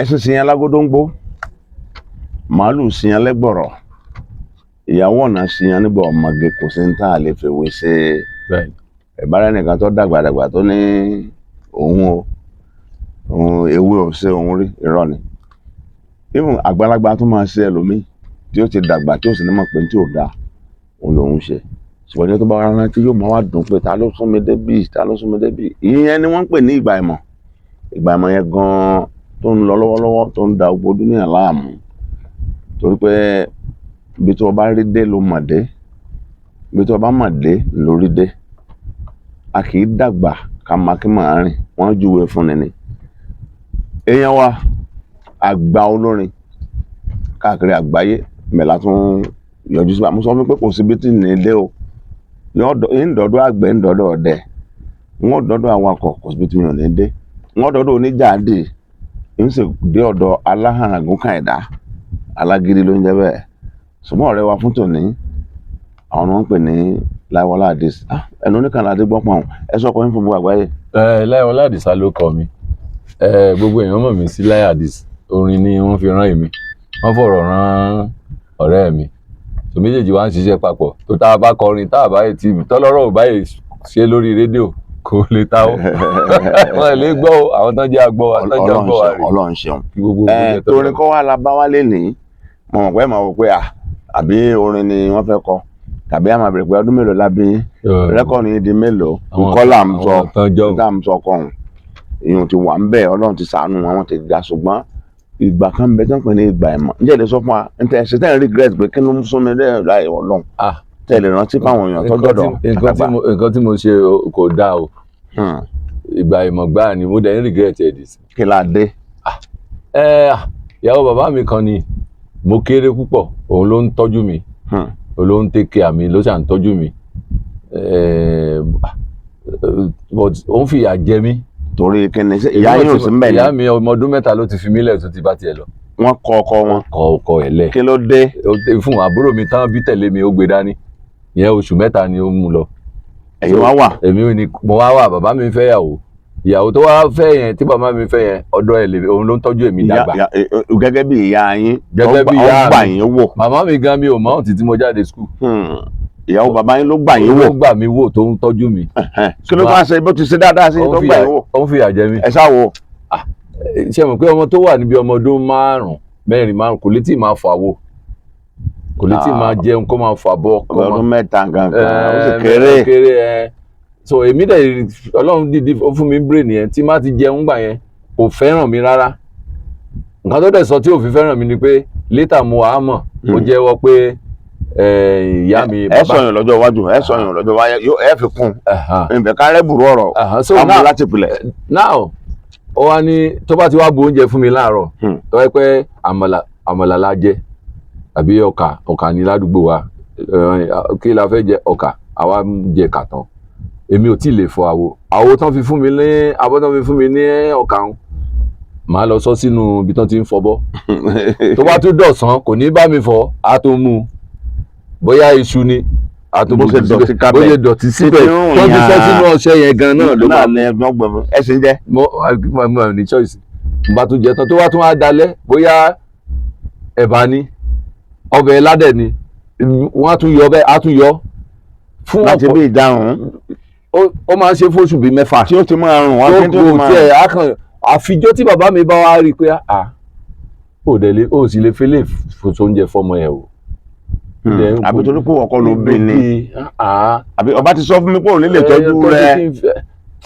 Ẹṣin sìyẹn lágódóńgbó, màálù sìyẹn lẹ́gbọ̀rọ̀, ìyàwó ọ̀nà sìyẹn nígbà ọmọge. Kò sí ní tá a lè fèwé ṣe. Ìbára ẹnìkan tó dàgbà dàgbà tó ní òun o, òun ewé ò ṣe òun rí, irọ́ ni. Even àgbàlagbà tó máa ṣe ẹlòmíì tí ó ti dàgbà, tí ó sì ní mọ̀ pé tí ò dáa òun lòun ṣe, ṣùgbọ́n ní tó bá wá rántí, yóò máa wá dùn pé, ta ló sún mi débì? Ta ló sún mi débì? Ìyẹn ni wọ́n ń pè ní ìgbà ìmọ̀. Ìgbà ìmọ̀ yẹn gan-an tó ń lọ lọ́wọ́lọ́wọ́, tó ń da gbogbo dúníyà láàmú, torí pé ibi tí wọ́n bá rí dé ló mọ̀ dé, ibi tí wọ́n bá mọ̀ dé lórí dé. A kì í dàgbà ká máa kí máa rìn, wọ́n júwe fún ni ni. Èèyàn wa, àgbà olórin káàkiri àgbáyé mẹ́la tún yọjú sí wa. Mo sọ fún mi pé kò síbi tí ní ilé o ń dọ̀dọ̀ àgbẹ̀, ń dọ̀dọ̀ ọdẹ, wọ́n dọ̀dọ̀ awakọ̀, kò síbi tí mi ò ní dé. Wọ́n dọ̀dọ̀ oníjàdì, ń sì dé ọ̀dọ̀ aláhàràgún kan, ẹ̀dá alágídí ló ń jẹ́ bẹ́ẹ̀. Ṣùgbọ́n ọ̀rẹ́ wa fún tòní, àwọn ni wọ́n ń pè ní Láíwọlá Àdìsá. Ẹnu oníkànnì àti gbọ́pọ̀n, ẹ sọ ọkọ yín fún gbogbo àgbáyé. Ẹ Láíwọlá Àdìsá ló kọ mi. Ẹ gbogbo èèyàn mọ̀ mí sí Láí Àdìs. Orin ni wọ́n fi rán èmi, wọ́n fọ̀rọ̀ rán ọ̀rẹ́ mi tó méjèèjì wá ń ṣiṣẹ́ papọ̀. Tó tá a bá kọrin, tá a bá yẹ tí tọ́lọ́rọ̀ ò bá yẹ ṣe lórí rédíò, kò lè ta ó, wọ́n lè gbọ́ ó. Àwọn tán jẹ́ agbọ́ wa, tán jẹ́ agbọ́ wa rè. Ọlọ́run ṣeun. Kí gbogbo Ẹ torin kọ́ wa la bá wálé ní. Mo mọ̀ pé màá wò pé à àbí orin ni wọ́n fẹ́ kọ, tàbí àmà bèrè pé ọdún mélòó la bí yín, record yín di mélòó. Nǹkan là ń sọ tá à ń sọ kọ̀ọ̀hún, ìyẹn ti wà ń bẹ̀. Ọlọ́run ti ṣàánú wọn, wọ́n ti ga. Ṣùgbọ́n ìgbà kan bẹ tí wọ́n pè ní ìgbà ẹ̀mọ́. Ǹjẹ́ ẹ lè sọ fún wa ntẹ ṣe tẹ́ ń regret pé kí ló ń sún mi lẹ́yìn láì Ọlọ́run, tẹ́ lè rántí fáwọn èèyàn tó dọ̀dọ̀ àtàgbà? Nǹkan tí mo ṣe kò dáa o. Ìgbà ìmọ̀ gbáà ni mo dẹ̀ ń regret ẹ̀ dì sí. Kí la dé? Ẹ ìyàwó bàbá mi kan ni, mo kéré púpọ̀, òun ló ń tọ́jú mi, òun ló ń take care mi, ló ṣà ń tọ́jú mi, but ó ń fìyà jẹ mí. Torí kí ni? Ṣé ìyá yín ò sí mbẹ̀ ni? Ìyá mi, ọmọ ọdún 3 ló ti fi mí lẹ̀, tó ti bá tiẹ̀ lọ. Wọ́n kọ ọkọ wọn? Kọ ọkọ ẹ̀ lẹ̀. Kí ló dé? Ó tẹ fún àbúrò mi tán bí tẹ̀lé mi, ó gbé dání ìyẹn, oṣù 3 ni ó mú lọ. Ẹ̀yin wá wà? Èmi ò ní, mo wá wà. Bàbá mi fẹ́ yàwó, ìyàwó tó wá fẹ́ yẹn, tí bàbá mi fẹ́ yẹn, ọ̀dọ̀ ẹ̀ lè òun ló ń tọ́jú èmi dàgbà. Gẹ́gẹ́ bí ìyá yín? Gẹ́gẹ́ bí ìyá ó gbà mi. yín wò? Màmá mi gan, mi ò mọ̀ títí mo jáde school. Ìyàwó bàbá yín ló gbà yín wò? Ló gbà mí wò, tó ń tọ́jú mi. Kí ló bá ṣe bó ti ṣe dáadáa sí Ó ń tó gbà yín wò? Ó ń fìyà jẹ mí. Ẹ ṣáà wò. Ṣe mọ̀ pé ọmọ tó wà níbi ọmọ ọdún 5, 4, 5 kò lè tí ì máa fọ àwo, kò lè tí ì máa jẹun, kó máa fọ abọ́, kó ọmọ máa ọdún 3 gangan, ó sì kéré. Kéré ẹ. So èmi dẹ̀, Ọlọ́run dìdí ó fún mi brain yẹn tí má ti jẹun gbà yẹn, kò fẹ́ràn mi rárá. Nǹkan tó dẹ̀ sọ tí ò fi fẹ́ràn mi ni pé later mo wàá mọ̀, ó jẹ́wọ́ pé ìyá mi Ẹ sọyìn lọ́jọ́ iwájú, ẹ sọyìn lọ́jọ́ iwájú, ẹ fi kún ǹbẹ̀ kárẹ́ bùrú ọ̀rọ̀. So ká mú now láti pilẹ̀. Now ó wá ní tó bá ti wá bu oúnjẹ fún mi láàárọ̀, tó wáyé pé àmàlà, àmàlà la jẹ àbí ọkà, ọkà ní ládùúgbò wa, kí la fẹ́ jẹ? Ọkà. Àwa ń jẹ kàtàn, èmi ò tí ì lè fọ àwo. Àwo tán fi fún mi ní abọ́ tán fi fún mi ní ọkà ń, màá lọ sọ sínú ibi tán ti ń fọbọ́. Tó bá tún dọ̀sán, kò ní bá mi fọ, á tó mú un. Bóyá iṣu ni, á tó Bó ṣe bójú dọ̀tí síbẹ̀. kábẹ̀. Bó ṣe dọ̀tí síbẹ̀ Títí rùn tó ti sọ yàn. sínú ọṣẹ yẹn gan náà ló náà máa ní ẹgbọ́n gbẹ̀mú ẹ sì ń jẹ́. Mo ní choice. N bá tún jẹ tán, tó wá tún wá dalẹ̀, bóyá ẹ̀bà ni, ọbẹ̀ aládẹ̀ ni, wọ́n á tún yọ bẹ́ẹ̀, á tún yọ fún Láti ọ̀pọ̀ bí ìdarùn Ó máa ń ṣe fóṣù bíi 6. Tí ó ti máa rùn wá tó kí tó ti kò máa tiẹ̀ á kàn, àfijọ́ tí bàbá mi bá wá rí i pé à ó dẹ̀ lé, ó sì lè fẹ́lẹ̀ fòṣó oúnjẹ fọmọ ẹ̀ o. Àbí torí pé ọkọ ló bí ni? Ni. Àbí ọba ti sọ fún mi pé òun ní lè tọ́jú rẹ?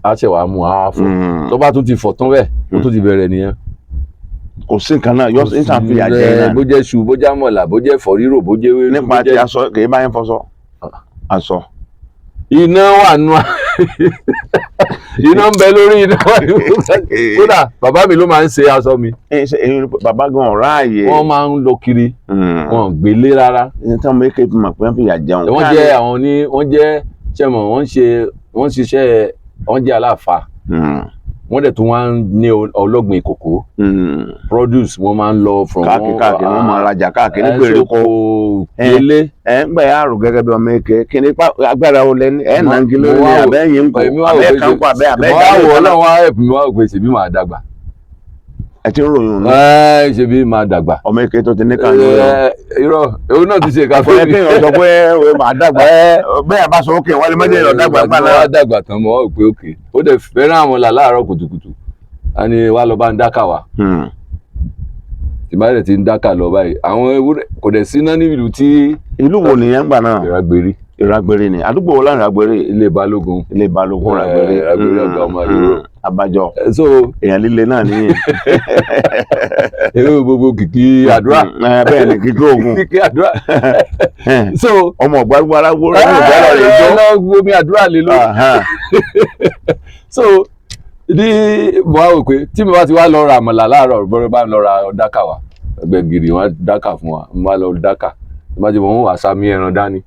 A ṣe wàá mú a fọ. Tó bá tún ti fọ̀ tán bẹ́ẹ̀, ó tún ti bẹ̀rẹ̀ nìyẹn. Kò sí nǹkan náà yọ ní sàfihàn jẹ náà. Bó jẹ́ ṣu, bó jẹ́ àmàlà, bó jẹ́ ẹ̀fọ́ rírò, bó jẹ́ ewédú, Nípa bó ti jẹ́ aṣọ, kì í bá yín fọṣọ aṣọ? Iná wà nù, iná ń bẹ lórí iná wà nù. Kódà bàbá mi ló máa ń ṣe aṣọ mi. Ẹ ṣe èyí bàbá gan ọ̀rá ààyè. Wọ́n máa ń lọ kiri, wọn ò gbélé rárá. Ní táwọn méjèèjì fi mọ̀ pé wọ́n fìyà jẹun. Wọ́n jẹ́ àwọn ní, wọ́n jẹ́ ṣẹ́mọ̀, wọ́n ń ṣe, wọ́n ń ṣiṣẹ́, wọ́n jẹ́ aláàfáà. Wọ́n dẹ̀ tún wá ń ní ọlọ́gbìn kòkó produce, wọ́n máa ń lọ from Káàkiri káàkiri, wọ́n máa rajà káàkiri ní gbèríko. Gbélé. Ẹ ń gbẹ àrò gẹ́gẹ́ bí ọmọ eke, kí ni agbára wo lẹni ẹ nà ń kí lórí ni abẹ́ yìí ń kó Èmi wá wò abẹ́ pé kan kó abẹ́ mo wá ìdálé wò kan náà. Ọlọ́run wá help mi, wá wò pé ṣèbí màá dàgbà. Ẹ ti ń ròyìn nù. Ẹ ṣe bí máa dàgbà. Ọmọ èké tó ti ní kànú. Ẹ, irọ́, òun náà ti ṣe ìka Kò yẹ kéèyàn sọ pé ẹ máa dàgbà, bẹ́ẹ̀ bá sọ ókè wálé mọ́jẹ́ èèyàn dàgbà gbà náà. Náà. Wá dàgbà tán, mọ́ ò pé òkè ó dẹ̀ fẹ́ràn àmàlà láàárọ̀ kùtùkùtù, á ní wá lọ bá ń dákà wá. Tí bá dẹ̀ ti ń dákà lọ báyìí, àwọn ewúrẹ́ kò dẹ̀ síná nílùú tí. Ìlú wo nìyẹn gbà náà? Ìrágbérí. Ìrágbèrè ni àdúgbò wo láàrin Ìrágbèrè? Ilé Balógun. Ilé Balógun. Ìrágbèrè. Ìrágbèrè, ọ̀gá ọmọ àdúgbò. Abájọ. So èèyàn líle náà nìyẹn. ewé gbogbo kìkì àdúrà. Bẹ́ẹ̀ ni, kíkí ogun. Kìkì àdúrà, so ọmọ ọ̀gbárùgbó alágbó rẹ̀ ní ìgbàlọ́ rẹ̀ jó. Lọ gbomi àdúrà lé lórí. So ní mo wá wò pé tí mo bá ti wá lọ ra àmàlà láàárọ̀, bọ́rọ̀ bá ń lọ ra dákà wá, gbẹ̀gìrì wọn dákà fún wa, mo bá lọ dákà, mo bá ti mọ̀, wọ́n wà sá mi ẹran dání.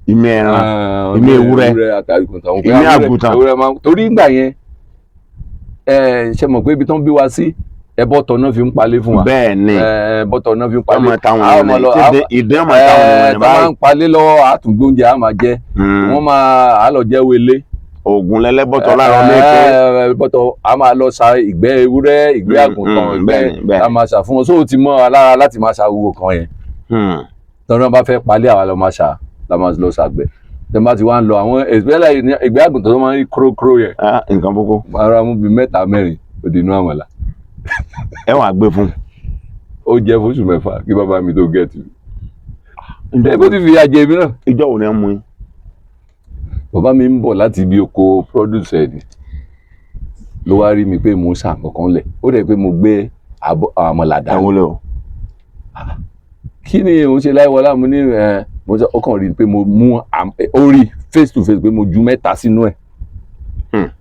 Ìmí ẹran, ìmí ewúrẹ́. Ewúrẹ́ àtàgùntàn. Ìmí àgùntàn. Ewúrẹ́ máa ń torí ìgbà yẹn, ẹ ṣe mọ̀ pé ibi tán bí wa sí, ẹbọ tọ̀ náà fi ń palẹ̀ fún wa. Bẹ́ẹ̀ ni. Ẹbọ tọ̀ náà fi ń palẹ̀. Ọmọ táwọn A èèyàn máa ní lọ- tí ìdí ọmọ táwọn èèyàn ní tó máa báyìí. ń palẹ̀ lọ́wọ́, àtúngbò oúnjẹ á máa jẹ. Wọ́n máa á lọ jẹ́ wele. Oògùn lẹ́lẹ́bọ̀tọ̀ láàárọ̀ mẹ́kẹ́. Bọ́tọ̀ a máa lọ sa ìgbẹ́ ewúrẹ́, ìgbẹ́ àgùntàn, ìgbẹ́ bẹ́ẹ̀ni, bẹ́ẹ̀ni. a máa ṣà fún wọn, sóò ti mọ́ wa lára láti máa ṣa gbogbo kan yẹn. Tọ́nà bá fẹ́ palẹ̀, àwa lọ máa ṣà, la máa lọ ṣàgbẹ̀. Tẹ́ bá ti wá ń lọ àwọn especially ní ìgbẹ́ àgùntàn tó máa ń rí kúrókúró yẹn, Nǹkan púpọ̀. Ara mú bíi mẹ́ta mẹ́rin, ó di inú àmàlà. Ẹ wàá gbé fún. Ó jẹ́ fóṣù 6 kí bàbá mi tó gẹ̀ẹ́tì mi. Ẹ bó ti fi ìyà jẹ èmi náà. Ìjọ wo ni ẹ mú yín? Bàbá mi ń bọ̀ láti ibi oko produce ẹ̀ ni ló wá rí mi pé mo ń ṣà nǹkan lẹ̀, ó dẹ̀ pé mo gbé àmàlà Ẹ dání. wọlé o. Kí ni òun ṣe láìwọlá? Mo ní ẹ mo sọ, ó kàn rí i pé mo mú ó rí face to face pé mo ju mẹ́ta sínú ẹ̀.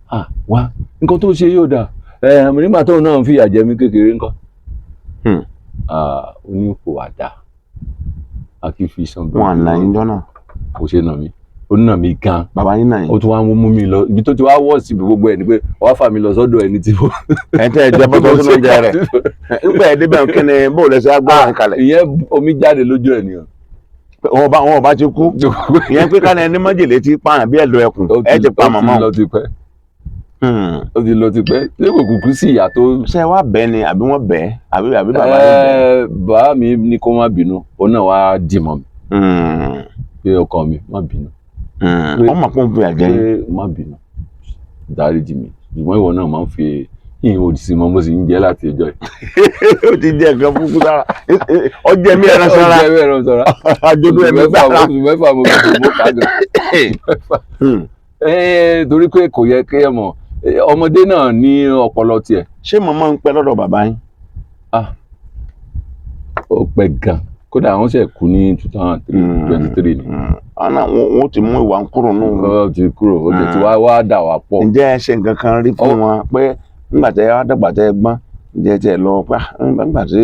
Ah, wá nǹkan tó ṣe yóò dà ẹ, mo nígbà tóun náà ń fìyà jẹ mí kékeré ńkọ́? Ah, ó ní kò wá dà, a kì í fi san. Wọn à nà yín jọ náà? Kò ṣe nà mí, ó nà mí gan. Bàbá yín nà yín? Ó tún wá mú mi lọ ibi tó ti wá wọ̀ sí gbogbo ẹ̀ ni pé wàá fà mí lọ sọ́dọ̀ ẹni tí mo. Ẹ tẹ́ ẹ jẹ bọ́tọ̀ sínú oúnjẹ rẹ̀ nígbà ẹ débẹ̀, kí ni bó lẹ ṣe agbára kalẹ̀? Ìyẹn omi jáde lójú ẹ̀ nìyẹn. Wọn ò bá ti kú ìyẹn pé kálẹ̀ ẹni májèlé ti pààyàn bí ẹ̀dọ̀ ẹkùn, ẹ ti pa màmá ó ti lọ tipẹ́. Ó ti lọ tipẹ́, ṣé kò kúkú sí ìyá tó. Ṣé wàá bẹ́ẹ̀ ni àbí wọ́n bẹ́ẹ̀ àbí bàbá yín bẹ́ẹ̀? Ẹ, bàbá mi ní kó má bínú, òun náà wá dìmọ̀ mi pé ọkọ mi, má bínú. Wọ́n mọ̀ pé òun fi àjẹ́ yín. Pé má bínú, dáríjì mi, ṣùgbọ́n ìwọ náà máa ń fi yìnyín òdì sí mọ́, mo sì ń jẹ́ láti ẹjọ́ yìí. Ó ti jẹ nǹkan fúnfún sára, ó jẹ mí ẹran sára. Ó jẹ́ mí ẹran sára. Àjọdún ẹ̀mí sára. Oṣù 6 mo fi mo kà gan. Torí pé kò yẹ kí ẹ mọ̀, ọmọdé náà ní ọpọlọ tiẹ̀. Ṣé màmá ń pẹ́ lọ́dọ̀ bàbá yín? Ó pẹ́ gan, kódà àwọn ṣe kú ní 2023 ni. Ọ̀nà wọn ti mú ìwà ń kúrò nù. Ó ti kúrò, ó ti wá wá dà wá pọ̀. Ǹjẹ́ ẹ ṣe nǹkan kan rí fún wọn pé nígbà tẹ wá dàgbà tẹ gbọ́n, ǹjẹ́ tiẹ̀ lọ pa nígbà tí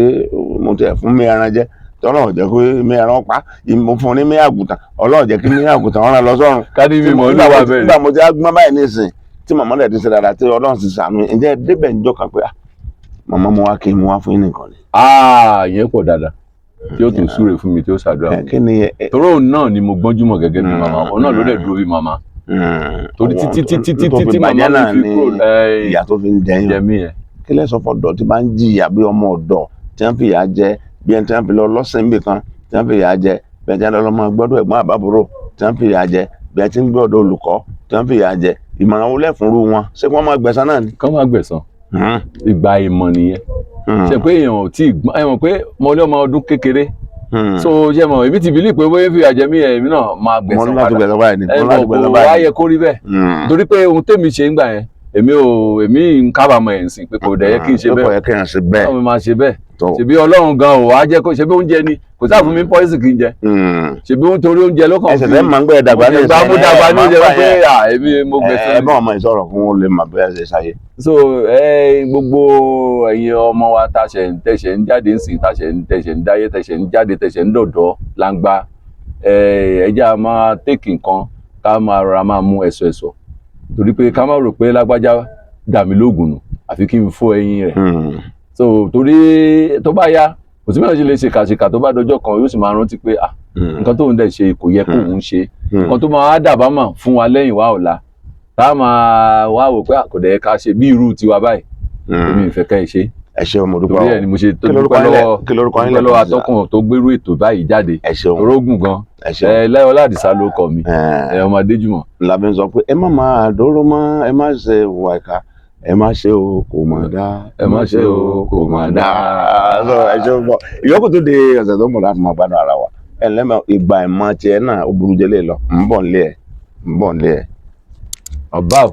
mo tiẹ̀ fún mi ẹran jẹ, tọ́lọ̀ jẹ́ pé mi ẹran pa, mo fún ní mi àgùntàn, Ọlọ́run jẹ́ kí mi àgùntàn ọ̀ràn lọ sọ́run. Ká ní mi mọ̀ ní wà bẹ́ẹ̀. Nígbà mo ti á gbọ́n báyìí nísìn tí màmá rẹ̀ ti ṣe dáadáa tí Ọlọ́run ti ṣàánú, ǹjẹ́ débẹ̀ ńjọ́ kan pé màmá, mo wá kí n mo wá fún yín nìkan ni? Ìyẹn pọ̀ dáadáa tí ó tún súre fún mi, tí ó ṣàdúrà fún mi. Kí ni? Torí òun náà ni mo gbọ́njú mọ̀ gẹ́gẹ́ bí màmá, òun náà ló dẹ̀ dúró bí màmá. Torí títí títí títí tí màmá mi fi kúrò ìyá tó fi ń jẹyàn. Jẹ mí yẹn. Kí lẹ sọ fọ́dọ̀ tí bá ń jìyà bí ọmọ ọ̀dọ̀ tí wọ́n fi ìyà jẹ, bí ẹni tí wọ́n fi lọ lọ́sìn níbì kan tí wọ́n fi ìyà jẹ, bí ẹni tí wọ́n lọ mọ gbọ́dọ̀ ẹ̀gbọ́n àbábúrò tí wọ́n fi ìyà jẹ, bí ẹni tí ń gbọ́dọ̀ olùkọ́ tí wọ́n fi ìyà jẹ, ìmọ̀ràn wo lẹ́fúnrú wọn? Ṣé kí wọ́n máa gbẹ̀san náà ni? Kán máa gbẹ̀san, ìgbà ìmọ̀ nìyẹn. Ṣe pé èèyàn ò tí ì gbọ́n, ẹ mọ̀ pé mo ní ọmọ ọdún kékeré, so ṣe mọ̀ èmi ti bìlí pé bóyá fi àjẹmí ẹ̀, èmi náà máa Mo gbẹ̀san ní láti padà. gbẹ̀san báyìí ni, Ẹ mo ní láti mọ̀ gbẹ̀san kò wá báyìí. yẹ kó rí bẹ́ẹ̀, torí pé ohun tèmi ṣe ń gbà yẹn, èmi ò èmi ń kábàámọ̀ ẹ̀ ń sìn pé kò dẹ̀ yẹ kí n ṣe Ó kò bẹ́ẹ̀. yẹ kí n ṣe bẹ́ẹ̀. Báwo máa ṣe bẹ́ẹ̀? Tó. Ṣebí Ọlọ́run gan ò wá jẹ́ kó ṣebí oúnjẹ ni, kò sáà fún mi poison kí n jẹ. Ṣebí ó ń torí oúnjẹ ló kàn Ẹsẹ̀ tẹ́ máa ń gbé ẹ̀dàgbà ní ìgbà mo dàgbà ní oúnjẹ pé à èmi mo gbẹ̀san Ẹ ni. bá ọmọ ìsọ̀rọ̀ fún wọn lè mà bí ẹ ṣe ṣayé. So ẹ gbogbo ẹ̀yin ọmọ wa tá ṣẹ̀ ń tẹ̀ṣẹ̀ ń jáde ń sìn, tá ṣẹ̀ ń tẹ̀ṣẹ̀ ń dáyé, tẹ̀ṣẹ̀ ń jáde, tẹ̀ṣẹ̀ ń dọ̀dọ̀ langba, ẹ jẹ́ a máa tèkì nǹkan, ká máa rọra máa mú ẹ̀sọ̀ ẹ̀sọ̀, torí pé ká má rò pé lágbájá dà mí lóògùn nù àfi kí n fọ́ ẹyin rẹ̀. So torí tó bá yá, kò sí mẹ́rin ṣe lè ṣe kàṣìkà, tó bá dọjọ́ kan yóò sì máa rántí pé ah, nǹkan tóun dẹ̀ ṣe kò yẹ kóun ṣe, nǹkan tó máa dàbámọ̀ fún wa lẹ́yìn wa ọ̀la, tá a máa wá wò pé kò dẹ̀ yẹ ká ṣe bí irú tiwa báyìí, èmi ì fẹ́ ká ẹ ṣe. Ẹ ṣeun, mo dúpẹ́ Torí o. ẹ̀ ni mo ṣe tó Kí lorúkọ dúpẹ́ yín lẹ lọ́wọ́, Kí lorúkọ yín dúpẹ́ lọ́wọ́ lẹ́ẹ̀kan sí? atọ́kùn tó gbérú ètò báyìí jáde. Ẹ ṣeun. Orógùn gan. Ẹ ṣeun. Ẹ Láyọ̀lá Àdìsá ló kọ mi. Ẹ ọmọ Adéjùmọ̀. La fi ń sọ pé ẹ má máa dóró mọ́, ẹ má ṣe ìwà ìkà, ẹ má ṣe o, kò mà dá. Ẹ má ṣe o, kò mà dá. So, ẹ ṣeun pọ̀. Ìyókù tó di ọ̀sẹ̀ tó ń bọ̀ láti máa gbádùn ara wa. Ẹ lẹ́mọ̀ ìgbà ìmọ̀ tiẹ̀ náà ó burú jẹ́lé lọ. Ń bọ̀ nílé ẹ̀, ń bọ̀ nílé ẹ̀. Ọba o.